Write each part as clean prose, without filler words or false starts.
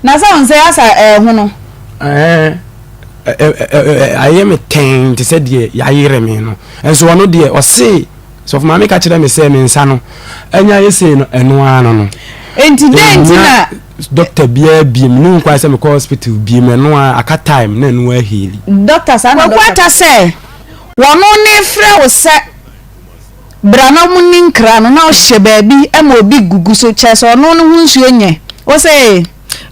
Na sɛ wo nsa yi asa ɛɛhono. Ɛɛ, ayɛ me tɛnn te sɛ deɛ yɛayere me no. Nso ɔno deɛ, ɔse, sɔfo maame ka kyerɛ me sɛ me nsa no anya ayɛ sei no, ɛno ara no no. Enti dɛn nti na. Dɔkta biara biem, menni ho kwan sɛ mekɔ hospital biem, ɛno ara, aka time na ɛno ara heali. Dɔkta saa na dɔkta. Kwaku Atta sɛ, wɔno ne frɛ wo sɛ. Bra na ɔmo nni nkra no na ɔhyɛ baabi ma obi gugu so kyerɛ sɛ ɔno no ho nsuo nyɛ wo se.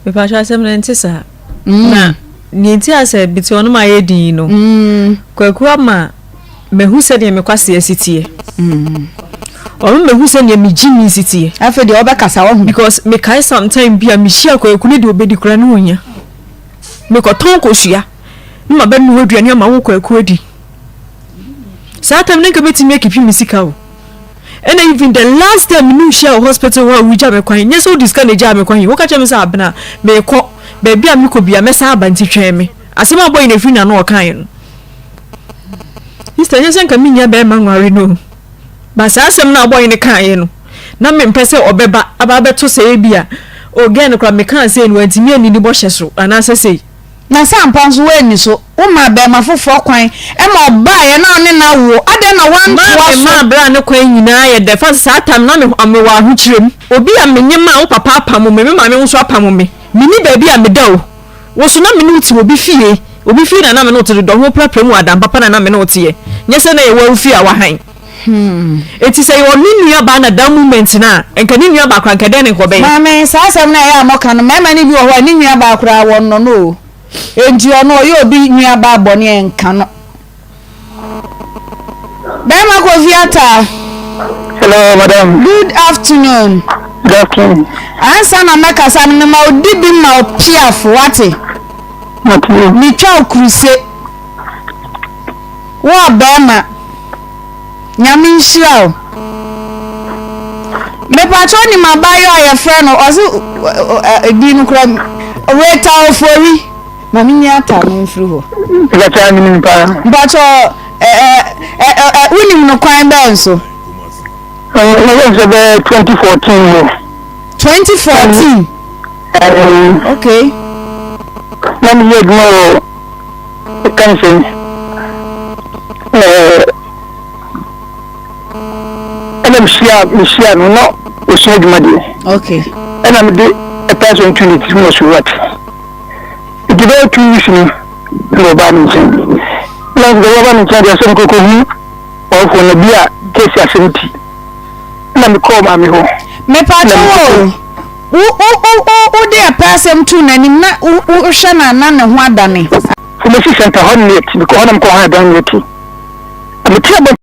Mepakyɛw asɛm no ɛnte saa. Na nea nti a sɛ mete hɔ no ma ayɛ din yi no, Kwaku ama mahu sɛdeɛ me kwasea si teɛ. Ɔma mahu sɛdeɛ me gyimi si teɛ. Afei deɛ ɔbɛkasa wahu. Because mekae sometime bi a mehyia Kwaku ne deɛ ɔbɛdi koraa ne ɔnya. Mekɔtɔn kosua ne mabɛnoa aduane ama wo Kwaku adi. Saa time no nka mɛtumi akipi me sika o. Ɛna even the last time me ne wo hyia wɔ hospital hɔ a wogya me kwan, nyɛ sɛ wode sika na egyaa me kwan, woka kyerɛ me sɛ Abena, meekɔ, baabi a mekɔ bia mɛsan aba nti twɛn me. Asɛm a bɔyi na ɛfiri n'ano ɔkaeɛ no. Sister, nyɛ sɛ nka mennya bɛrima nware no o. But saa asɛm no a bɔyi no kaeɛ no, na mempɛ sɛ ɔbɛba aba abɛto sɛ ebi a, oh girl no koraa mekaa sei no wantumi anni ne bɔhyɛ so anaasɛ sei. Na sɛ ampa nso woanni so, womaa barima foforɔ kwan ma ɔbaeɛ na wo ne no awo, adɛn na woantoa Maa so? me maa berɛ a ne kwan nyinaa yɛ dɛ, fa sɛ saa time no na me mewɔ ahokyerɛ mu. Obi a menye maa wo papa apamo me, me maame nso apamo me, menni baabi a meda o. Wo nso na me ne wo te obi fie, obi fie na na me ne wo te, dodɔ ho prapra mu adan papa na na me ne wo teɛ, nyɛ sɛ na yɛwɔ wo fie a wahan. Enti sɛ yɛwɔ ne nua baa na that moment no a, nka ne nua baa koraa nka dɛn na nka ɔbɛyɛ? Maame, saa asɛm no a ɛyɛ a moka no, mmarima no bi wɔ hɔ a ne nua baa koraa wɔnnɔ no o. Enti ɔno ɔyɛ obi nua baa bɔne a ɛnka no. Barima Kofi Atta. Hello, madam. Good afternoon. Good afternoon. Ansa na mɛkasa no, mema wo di bi ma wo piafo, wate? Mate. Metwa wo kuruse. Wo ɔbɛɛma Nyame nhyira wo. Mepakyɛ wonim abaayewa a yɛfrɛ no ɔse edin no kora Rita Ofori ma menyi ataa no mfiri hɔ. Mepakyɛ menim paa. Mepakyɛ wonim no kwan bɛn so? Meyɛ sɛ bɛyɛ 2014 mu. 2014? Okay. Na meyɛ adwuma wɔ Ɛka ne sɛn? Ɛɛ, ɛna mehyia mehyia no na ɔsua adwuma deɛ. Okay. Ɛna mede ɛpɛ sɛ ntu ne tirim wɔ so what. Nti bɛyɛ 2 weeks no na ɔbaa me nkyɛn. Na nso ɔbaa me nkyɛn deɛ sɛ mekɔkɔ hu ɔfoɔ no bi a kɛsi asɛm ti. Ɛna mekɔɔ maame hɔ. Mepatwo wo wo wo wo wode ɛpɛ asɛm too n'anim na wohwɛ no a na ne ho adane. Pharmacy center hɔ na yɛte mekɔ hɔ na mekɔ hɔ dan na yɛte. Mete abɔ.